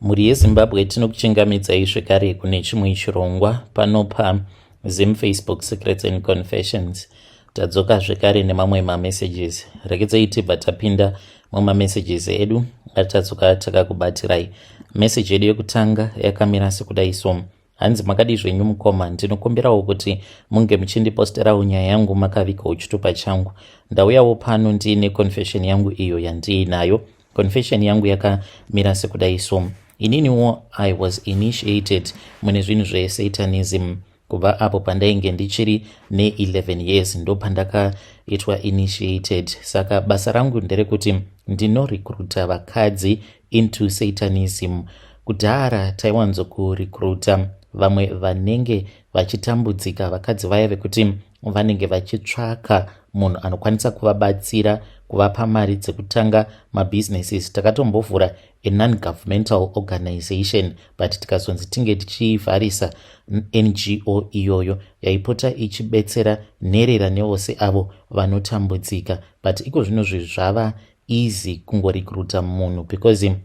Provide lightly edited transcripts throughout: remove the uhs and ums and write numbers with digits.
Mhuri yeZimbabwe, tinokuchingamidzai zvekare kune chimwe chirongwa pano paZim Facebook Secrets and Confessions. Tadzoka zvekare nemamwe mamessages. Rekedzai tibva tapinda mumamessages edu atadzoka takakubatirai. Message yedu yekutanga yakamira sekudai so. Hanzi, "Makadii zvenyu mukoma? Ndinokumbirawo kuti munge muchindiposterawo nyaya yangu makavigawo chitupa changu. Ndauyawo pano ndiine confession yangu iyo yandiinayo. Confession yangu yakamira sekudai so. Ininiwo I was initiated mune zvinhu zvesatanism kubva apo pandainge ndichiri ne11 years. Ndo pandakaitwa initiated. Saka basa rangu nderekuti ndinorecruita vakadzi into satanism. Kudhara taiwanzokurecruita vamwe vanenge vachitambudzika, vakadzi vaya vekuti vanenge vachitsvaka munhu anokwanisa kuvabatsira, kuvapa mari dzekutanga mabusinesses. Takatombovhura a non-governmental organization, but tikazonzi tinge tichivharisa NGO iyoyo yaipota ichibetsera nherera nevose avo vanotambudzika. But iko zvino zvi zvava easy kungorecruita munhu, because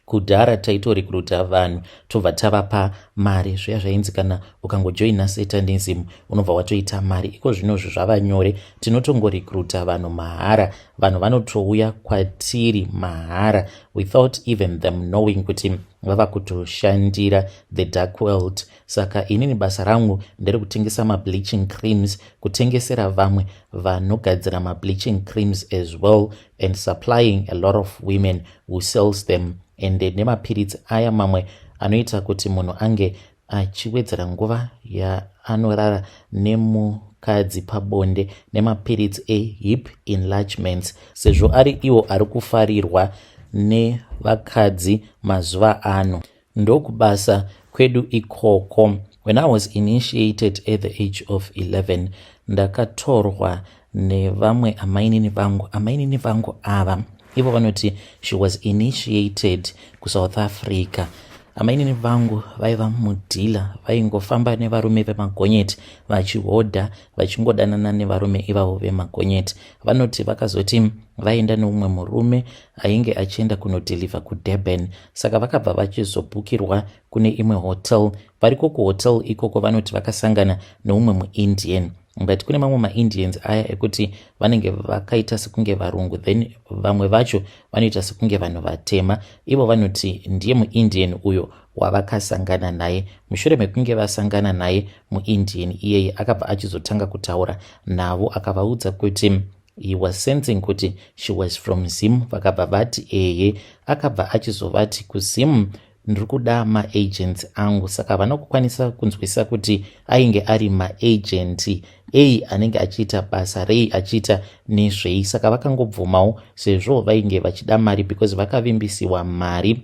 kudhara taitorecruita vanhu tobva tavapa mari. Zviya zvainzi kana ukangojoina satanism unobva watoita mari. Iko zvinozvi zvava nyore, tinotongorecruita vanhu mahara. Vanhu vanotouya kwatiri mahara without even them knowing kuti vava kutoshandira the dark world. Saka inini basa rangu nderekutengesa mableaching creams, kutengesera vamwe vanogadzira mableaching creams as well, and supplying a lot of women who sells them, and nemapiritsi aya mamwe anoita kuti munhu ange achiwedzera nguva yaanorara nemukadzi pabonde, nemapiritsi ehip enlargements, sezvo ari iwo ari kufarirwa nevakadzi mazuva ano. Ndokubasa kwedu ikoko. When I was initiated at the age of 11, ndakatorwa nevamwe amainini vangu. Amainini vangu ava, ivo vanoti she was initiated kuSouth Africa. Amainini vangu vaiva mudealer, vaingofamba nevarume vemagonyeti vachihodha, vachingodanana nevarume ivavo vemagonyeti. Vanoti vakazoti vaenda neumwe murume ainge achienda kunodeliver kuDurban, saka vakabva vachizobhukirwa kune imwe hotel. Variko kuhotel ikoko, vanoti vakasangana neumwe muIndian, but kune mamwe maIndians aya ekuti vanenge vakaita sekunge varungu, then vamwe vacho vanoita sekunge vanhu vatema. Ivo vanoti ndiye muIndian uyo wavakasangana naye. Mushure mekunge vasangana naye muIndian iyeye, akabva achizotanga kutaura navo, akavaudza kuti he was sensing kuti she was from Zim. Vakabva vati eye. Akabva achizovati, "KuZim ndiri kuda maagents angu." Saka havana kukwanisa kunzwisa kuti ainge ari maagent ei, anenge achiita basa rei, achiita nezvei. Saka vakangobvumawo sezvo vainge vachida mari, because vakavimbisiwa mari.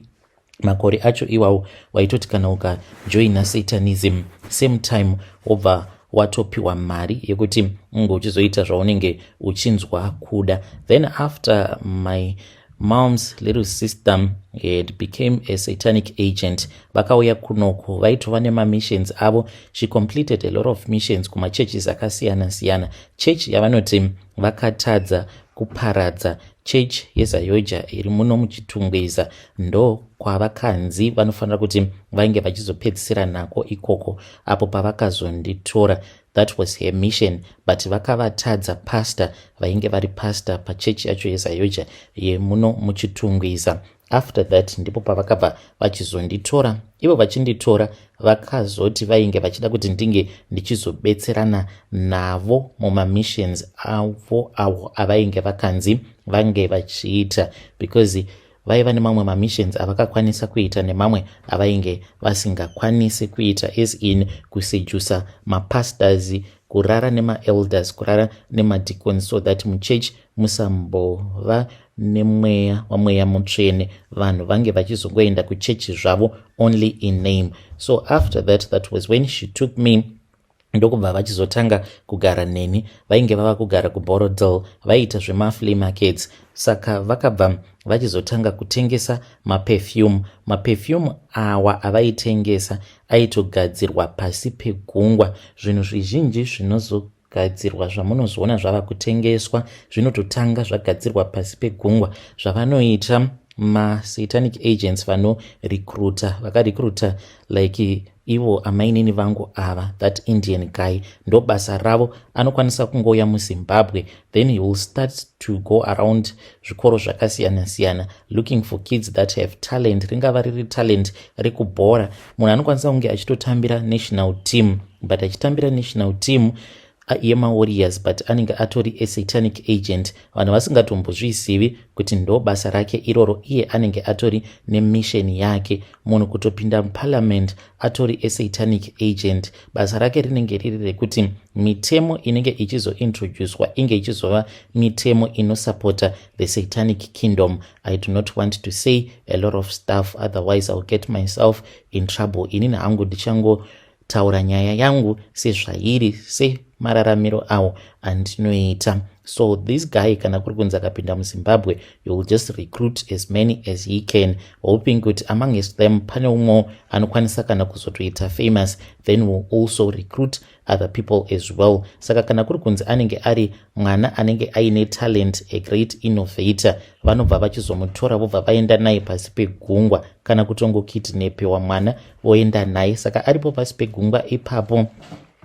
Makore acho iwawo waitoti kana ukajoina satanism, same time wobva watopiwa mari yekuti unge uchizoita zvaunenge uchinzwa kuda. Then after my mom's little sister had became a satanic agent, vakauya kunoko, vaitova nemamissions avo. She completed a lot of missions kumachurches akasiyana-siyana. Church yavanoti vakatadza kuparadza, church yeZAOGA iri muno muChitungwiza, ndo kwavakanzi vanofanira kuti vainge vachizopedzisira nako ikoko apo pavakazonditora. That was her mission, but vakavatadza pastor vainge vari pastor pachechi yacho yeZAOGA yemuno muChitungwiza. After that ndipo pavakabva vachizonditora. Ivo vachinditora, vakazoti vainge vachida kuti ndinge ndichizobetserana navo mumamissions avo avo avainge vakanzi vange vachiita, because vaiva nemamwe mamissions avakakwanisa kuita nemamwe avainge vasingakwanisi kuita, as in kusedusa mapastors, kurara nemaelders, kurara nemadeacons, so that muchurch musambova nemweya waMweya Mutsvene, vanhu vange vachizongoenda kuchechi zvavo only in name. So after that, that was when she took me, ndokubva vachizotanga kugara neni. Vainge vava kugara kuBorrowdale, vaiita zvemaflea markets. Saka vakabva vachizotanga kutengesa maperfume. Maperfume awa avaitengesa aitogadzirwa pasi pegungwa. Zvinhu zvizhinji zvinozogadzirwa zvamunozoona zvava kutengeswa zvinototanga zvagadzirwa pasi pegungwa. Zvavanoita, Masatanic agents vanorecruita, vakarecruita like ivo amainini vangu ava, that Indian guy, ndo basa ravo. Anokwanisa kungouya muZimbabwe, then he will start to go around zvikoro zvakasiyana-siyana looking for kids that have talent. Ringava riri talent rekubhora, munhu anokwanisa kunge achitotambira national team, but achitambira national team yemaWarriors, but anenge atori asatanic agent. Vanhu vasingatombozvizivi kuti ndo basa rake iroro. Iye anenge atori nemission yake. Munhu kutopinda muparliament atori asatanic agent. Basa rake rinenge riri rekuti mitemo inenge ichizointroducwa inge ichizova mitemo inosupporta the satanic kingdom. I do not want to say a lot of stuff, otherwise I will get myself in trouble. Inini hangu ndichangotaura nyaya yangu sezvairi, semararamiro awo andinoita. So this guy, kana kuri kunzi akapinda muZimbabwe, you will just recruit as many as he can, hoping kuti amongst them pane umwe anokwanisa kana kuzotoita famous, then will also recruit other people as well. Saka kana kuri kunzi anenge ari mwana anenge aine talent, a great innovator, vanobva vachizomutora, vobva vaenda naye pasi pegungwa, kana kutongokidnapiwa mwana voenda naye. Saka aripo pasi pegungwa ipapo,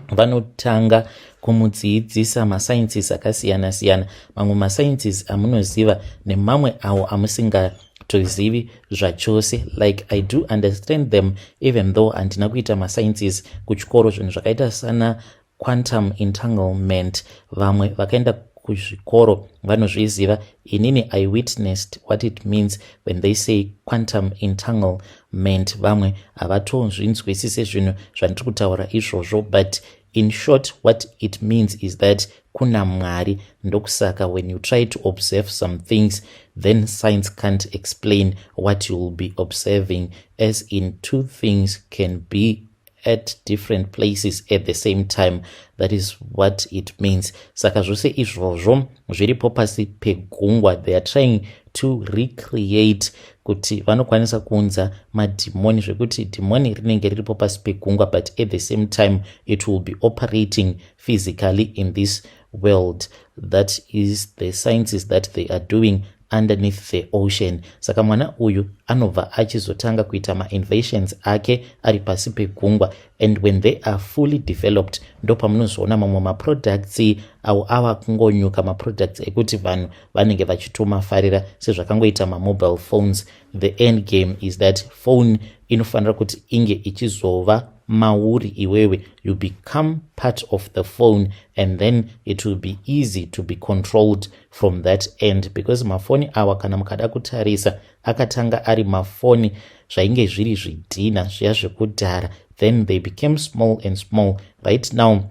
vanotanga kumudzidzisa masciences akasiyana-siyana, mamwe masciences amunoziva nemamwe awo amusingatozivi zvachose. Like, I do understand them even though handina kuita masciences kuchikoro. Zvinhu zvakaita sana quantum entanglement, vamwe vakaenda kuzvikoro vanozviziva. Inini I witnessed what it means when they say quantum entanglement. Vamwe havatozvinzwisise zvinhu zvandiri kutaura izvozvo, but in short, what it means is that kuna Mwari. Ndokusaka when you try to observe some things, then science can't explain what you will be observing, as in two things can be at different places at the same time. That is what it means. Saka zvose izvozvo zviripo pasi pegungwa. They are trying to recreate kuti vanokwanisa kuunza madhimoni, zvekuti dhimoni rinenge riripo pasi pegungwa, but at the same time it will be operating physically in this world. That is the sciences that they are doing underneath the ocean. Saka mwana uyu anobva achizotanga kuita mainvasions ake ari pasi pegungwa, and when they are fully developed, ndo pamunozoona mamwe maproducts awo ava kungonyuka, maproducts ekuti vanhu vanenge vachitomafarira, sezvakangoita mamobile phones. The end game is that phone inofanira kuti inge ichizova mauri iwewe. You become part of the phone, and then it will be easy to be controlled from that end, because mafoni awa, kana mukada kutarisa, akatanga ari mafoni zvainge zviri zvidhina zviya zvekudhara. Then they became small and small. Right now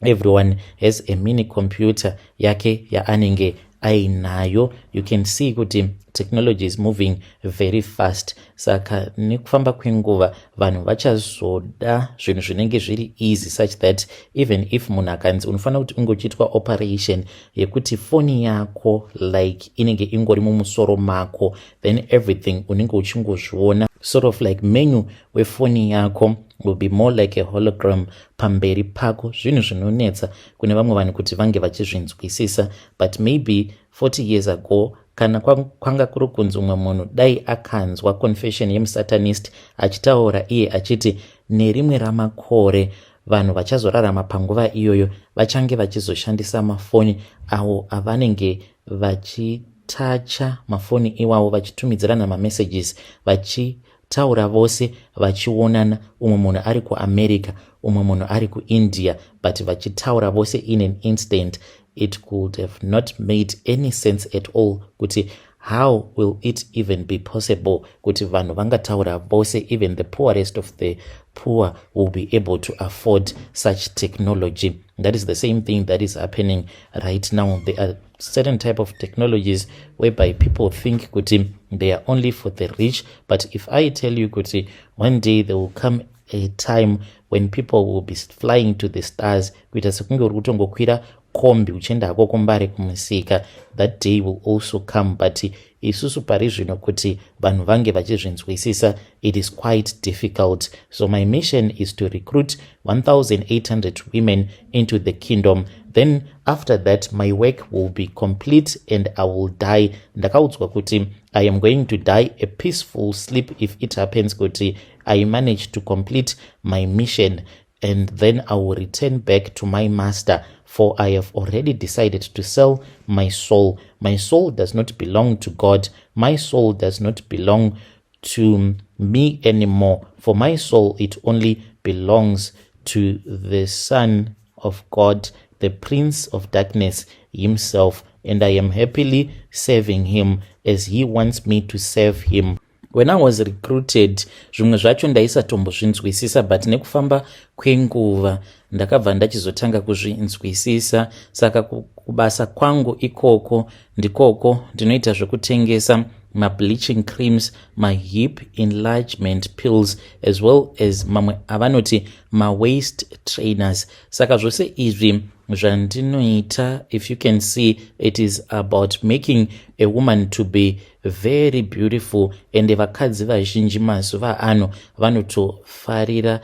everyone has a mini computer yake yaanenge ainayo. You can see kuti technology is moving very fast. Saka nekufamba kwenguva vanhu vachazoda zvinhu zvinenge zviri easy, such that even if munhu akanzi unofanira kuti unge uchiitwa operation yekuti foni yako like inenge ingori mumusoro mako, then everything unenge uchingozviona, sort of like menu wefoni yako will be more like a hologram pamberi pako. Zvinhu zvinonetsa kune vamwe vanhu kuti vange vachizvinzwisisa, but maybe 40 years ago, kana kwanga kuri kunzi umwe munhu dai akanzwa confession yemusatanist achitaura iye achiti nerimwe ramakore vanhu vachazorarama panguva iyoyo vachange vachizoshandisa mafoni avo avanenge vachitacha mafoni iwavo, vachitumidzirana mamessages, vachitaura vose vachionana, umwe munhu ari kuAmerica, umwe munhu ari kuIndia, but vachitaura vose in an instant, it could have not made any sense at all kuti how will it even be possible kuti vanhu vangataura vose. Even the poorest of the poor will be able to afford such technology. That is the same thing that is happening right now. There are certain type of technologies whereby people think kuti they are only for the rich, but if I tell you kuti one day there will come a time when people will be flying to the stars, kuita sekunge uri kutongokwira Kombi uchienda hako kuMbare kumusika. That day will also come, but isusu pari zvino, kuti vanhu vange vachizvinzwisisa, it is quite difficult. So my mission is to recruit 1800 women into the kingdom. Then after that my work will be complete and I will die. Ndakaudzwa kuti I am going to die a peaceful sleep if it happens kuti I manage to complete my mission, and then I will return back to my master, for I have already decided to sell my soul. My soul does not belong to God. My soul does not belong to me anymore. For my soul, it only belongs to the Son of God, the Prince of Darkness himself, and I am happily serving him as he wants me to serve him. When I was recruited, zvimwe zvacho ndaisatombozvinzwisisa, but nekufamba kwenguva ndakabva ndachizotanga kuzvinzwisisa. Saka kubasa kwangu ikoko ndikoko ndinoita zvekutengesa mableaching creams, mahip enlargement pills, as well as mamwe avanoti mawaist trainers. Saka zvose izvi zvandinoita, if you can see, it is about making a woman to be very beautiful. And vakadzi vazhinji mazuva ano vanotofarira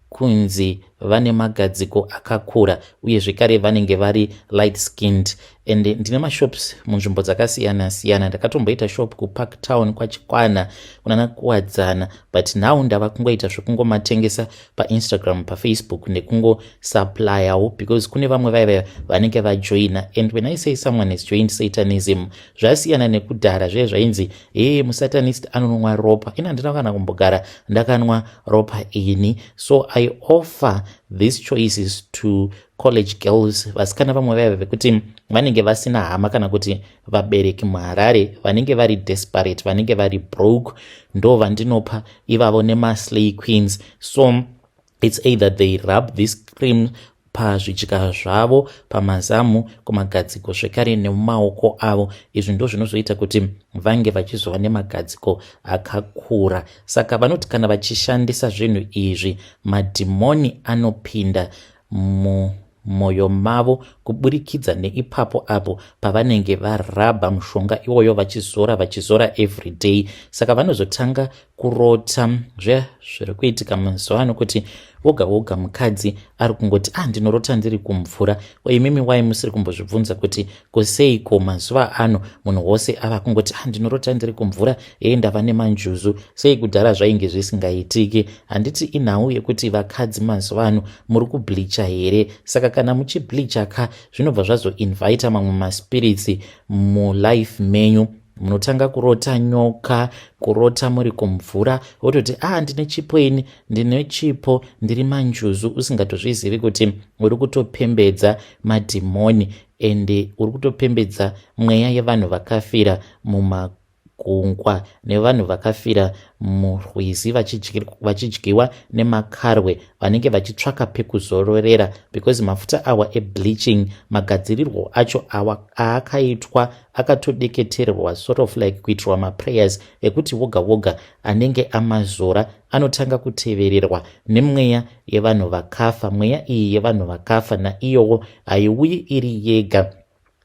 kunzi vane magadziko akakura, uye zvekare vanenge vari light skinned. And ndine mashops munzvimbo dzakasiyana siyana. Ndakatomboita shop kuPark Town, kwaChikwana, kunana Kuwadzana, but now ndava kungoita zvekungomatengesa paInstagram, paFacebook, nekungosupplyawo, because kune vamwe vaiva vanenge vajoina. And when I say someone has joined Satanism, zvasiyana nekudhara zviye zvainzi, "He, musatanist anonwa ropa." Ina handina kana kumbogara ndakanwa ropa ini. So I offer these choices to college girls, vasikana vamwe vaiva vekuti vanenge vasina hama kana kuti vabereki muHarare, vanenge vari desperate, vanenge vari broke, ndo vandinopa ivavo, nemaslay queens. So it's either they rub this cream pazvidya zvavo, pamazamu, kumagadziko, zvekare nemumaoko avo. Izvi ndo zvinozoita kuti vange vachizova nemagadziko akakura. Saka vanoti kana vachishandisa zvinhu izvi, madhimoni anopinda mumwoyo mavo kuburikidza neipapo apo pavanenge varabha mushonga iwoyo, vachizora, vachizora every day. Saka vanozotanga kurota zviya zviri kuitika mazuva ano, kuti woga woga mukadzi ari kungoti, "Ah, ndinorota ndiri kumvura." Imimi wai musiri kumbozvibvunza kuti kuseiko mazuva ano munhu wose ava kungoti, "Ah, ndinorota ndiri kumvura, ei, ndava nemanjuzu"? Sei kudhara zvainge zvisingaitiki? Handiti inhau yekuti vakadzi mazuva ano muri kubleacha here? Saka kana muchibleacha ka, zvinobva zvazoinvita mamwe maspirits mulife menyu. Munotanga kurota nyoka, kurota muri kumvura, wototi, "A, ah, ndine chipo ini, ndine chipo, ndiri manjuzu," usingatozvizivi kuti uri kutopembedza madhimoni, ende uri kutopembedza mweya yevanhu vakafira mumagungwa nevanhu vakafira murwizi vachidyiwa nemakarwe, vanenge vachitsvaka pekuzororera, because mafuta awa ebleaching, magadzirirwo acho awa aakaitwa, akatodeketerwa, sort of like kuitirwa maprayers ekuti woga woga anenge amazora anotanga kutevererwa nemweya yevanhu vakafa. Mweya iyi yevanhu vakafa naiyowo haiuyi iri yega,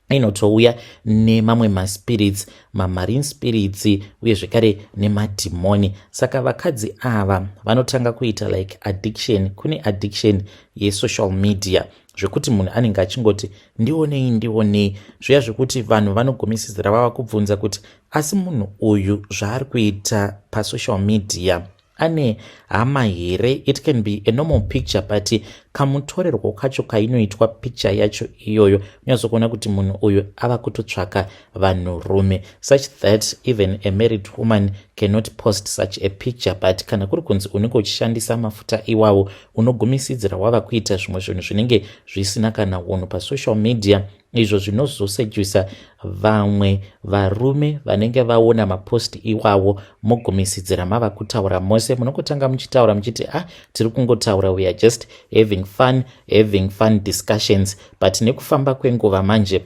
inotouya nemamwe maspirits, mamarine spirits, uye zvekare nemadhimoni. Saka vakadzi ava vanotanga kuita like addiction. Kune addiction yesocial media, zvekuti munhu anenge achingoti, "Ndionei, ndionei," zviya zvekuti vanhu vanogumisizira vava kubvunza kuti, "Asi munhu uyu zvaari kuita pasocial media ane hama here?" It can be a normal picture, but kamutorerwo kacho kainoitwa picture yacho iyoyo, unyatsokuona kuti munhu uyu ava kutotsvaka vanhurume, such that even a married woman cannot post such a picture. But kana kuri kunzi unenge uchishandisa mafuta iwawo, unogumisidzira wava kuita zvimwe zvinhu zvinenge zvisina kana unhu pasocial media, izvo zvinozosedusa vamwe varume vanenge vaona mapost iwawo. Mogumisidzira mava kutaura mose, munongotanga muchitaura muchiti, "Ah, tiri kungotaura, we are just having fun, having fun discussions," but nekufamba kwenguva manje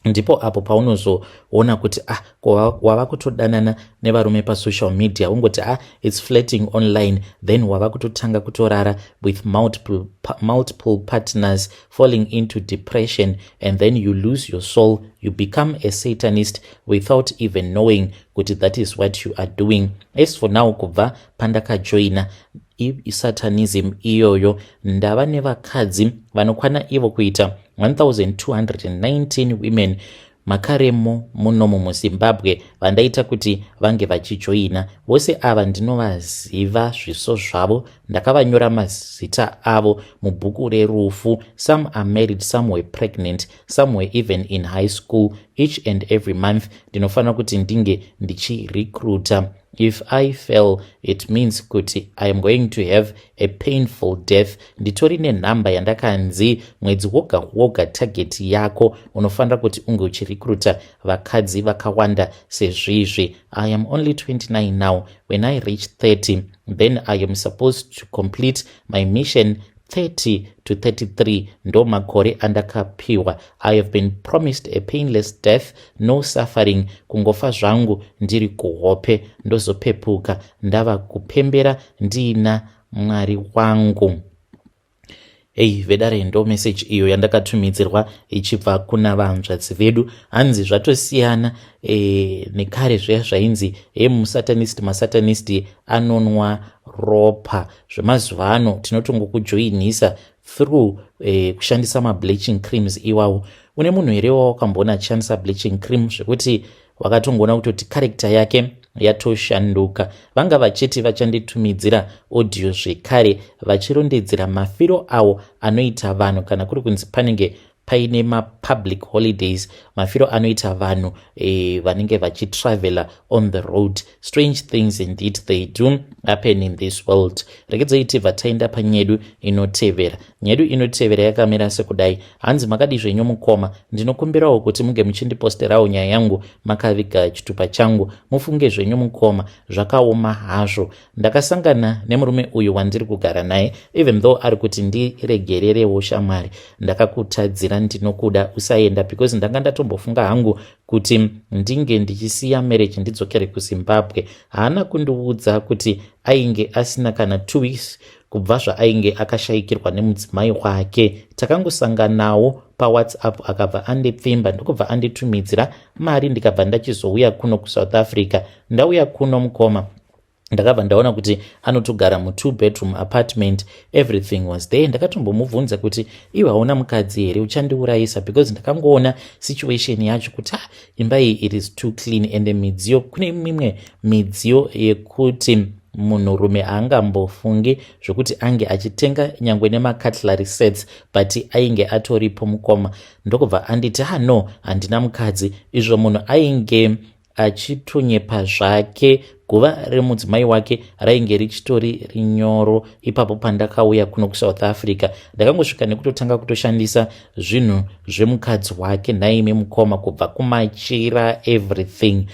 Ndipo apo paunozoona kuti ah, wava kutodanana nevarume pasocial media, ungoti, "Ah, it's flirting online." Then wava kutotanga kutorara with multiple partners, falling into depression, and then you lose your soul. You become a satanist without even knowing kuti that is what you are doing. As for now, kubva pandakajoina isatanism iyoyo, ndava nevakadzi vanokwana ivo kuita 1219 women makaremo munomu muZimbabwe vandaita kuti vange vachijoina. Vose ava ndinovaziva zviso zvavo, ndakavanyora mazita avo mubhuku rerufu. Some are married, some were pregnant, some were even in high school. Each and every month ndinofanira kuti ndinge ndichirecruita. If I fail, it means kuti I am going to have a painful death. Nditori nenhamba yandakanzi mwedzi woga woga target yako unofanira kuti unge uchirecruita vakadzi vakawanda sezvizvi. I am only 29 now. When I reach 30, then I am supposed to complete my mission. 30 to 33 ndo makore andakapiwa. I have been promised a painless death, no suffering, kungofa zvangu ndiri kuhope, ndozopepuka ndava kupembera ndiina Mwari wangu. Ei vedare, ndo meseji iyo yandakatumidzirwa ichibva kuna vanzvadzi vedu. Hanzi zvatosiyana nekare zviya zvainzi he musatanist, masatanist anonwa ropa. Zvemazuva ano tinotongokujoinisa through kushandisa mableaching creams iwawo. Une munhu here wawakamboona achishandisa bleaching cream zvekuti wakatongoona kutoti character yake yatoshanduka? Vanga vachiti vachanditumidzira audio zvekare vachirondedzera mafiro avo anoita vanhu kana kuri kunzi panenge paine mapublic holidays, mafiro anoita vanhu vanenge vachitravela on the road. Strange things indeed, they do happen in this world. Regedzai tibva taenda panyedu inotevera. Nyedu inotevera yakamira sekudai. Hanzi, "Makadi zvenyu mukoma? Ndinokumbirawo kuti munge muchindiposterawo nyaya yangu makaviga chitupa changu. Mufunge zvenyu mukoma, zvakaoma hazvo. Ndakasangana nemurume uyu wandiri kugara naye. Even though ari kuti ndiregererewo shamwari, ndakakutadzira, ndinokuda, usaenda, because ndanga ndatombofunga hangu kuti ndinge ndichisiya marriage ndidzokere kuZimbabwe. Haana kundiudza kuti ainge asina kana 2 weeks kubva zvaainge akashayikirwa nemudzimai wake. Takangosanganawo paWhatsApp, akabva andipfimba, ndokubva anditumidzira mari, ndikabva ndachizouya kuno kuSouth Africa. Ndauya kuno mukoma, ndakabva ndaona kuti anotogara mu2 bedroom apartment. Everything was there. Ndakatombomubvunza kuti, 'Iwe hauna mukadzi here? Uchandiurayisa?' Because ndakangoona situation yacho kuti ah, imba iyi, it is too clean, and midziyo, kune mimwe midziyo yekuti munhurume haangambofungi zvokuti ange achitenga nyangwe nemacutlery sets, but ainge atoripo mukoma. Ndokubva anditi, 'Ah no, handina mukadzi.' Izvo munhu ainge achitonyepa zvake. Guva remudzimai wake rainge richitori rinyoro ipapo. Pandakauya kuno kuSouth Africa, ndakangosvika nekutotanga kutoshandisa zvinhu zvemukadzi wake. Nhaime mukoma, kubva kumachira, everything.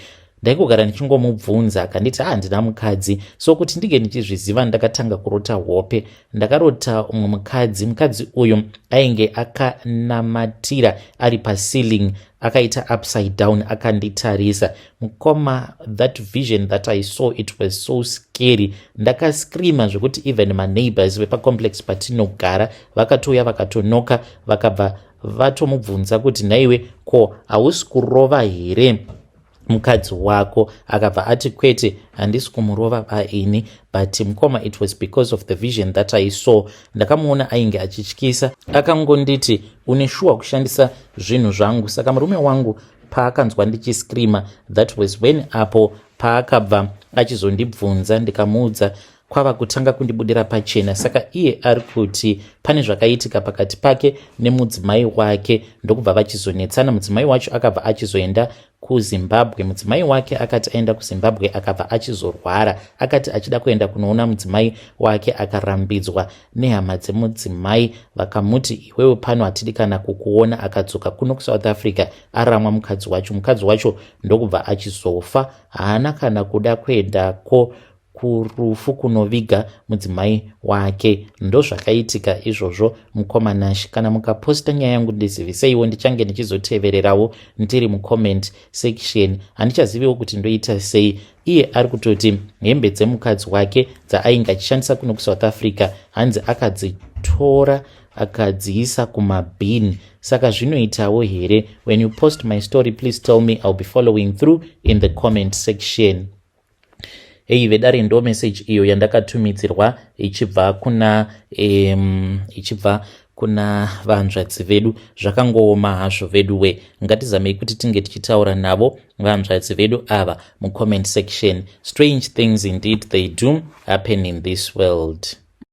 Ndaingogara ndichingomubvunza, akanditi, 'Handina mukadzi.' So kuti ndinge ndichizviziva, ndakatanga kurota hope. Ndakarota umwe mukadzi. Mukadzi uyu ainge akanamatira ari paceiling, akaita upside down, akanditarisa. Mukoma, that vision that I saw, it was so scary. Ndakascreama zvekuti even maneighbors vepacomplex patinogara vakatouya, vakatonoka, vakabva vatomubvunza kuti, 'Nhaiwe, ko hausi kurova here mukadzi wako?' Akabva ati, 'Kwete, handisi kumurova vaini.' But mukoma, it was because of the vision that I saw. Ndakamuona ainge achityisa. Akangonditi, 'Une shuwa kushandisa zvinhu zvangu?' Saka murume wangu paakanzwa ndichiscreama, that was when apo paakabva achizondibvunza, ndikamuudza, kwava kutanga kundibudira pachena. Saka iye ari kuti pane zvakaitika pakati pake nemudzimai wake, ndokubva vachizonetsana. Mudzimai wacho akabva achizoenda kuZimbabwe. Mudzimai wake akati aenda kuZimbabwe, akabva achizorwara. Akati achida kuenda kunoona mudzimai wake, akarambidzwa nehama dzemudzimai, vakamuti, 'Iwewe pano hatidi kana kukuona.' Akadzoka kuno kuSouth Africa aramwa mukadzi wacho. Mukadzi wacho ndokubva achizofa. Haana kana kuda kuendako." Kurufu kunoviga mudzimai wake. Ndozvakaitika izvozvo, mukoma Nash. Kana mukaposta nyaya yangu, ndiziviseiwo, ndichange ndichizotevererawo ndiri mucomment section. Handichaziviwo kuti ndoita sei. Iye ari kutoti hembe dzemukadzi wake dzaainge achishandisa kuno kuSouth Africa, hanzi akadzitora akadziisa kumabhini. Saka zvinoitawo here? When you post my story, please tell me. I'll be following through in the comment section. Hei vedare, ndo message iyo yandakatumidzirwa ichibva kuna vanzvadzi vedu. Zvakangooma hazvo vedu we. Ngatizamei kuti tinge tichitaura navo vanzvadzi vedu ava mucomment section. Strange things indeed, they do happen in this world.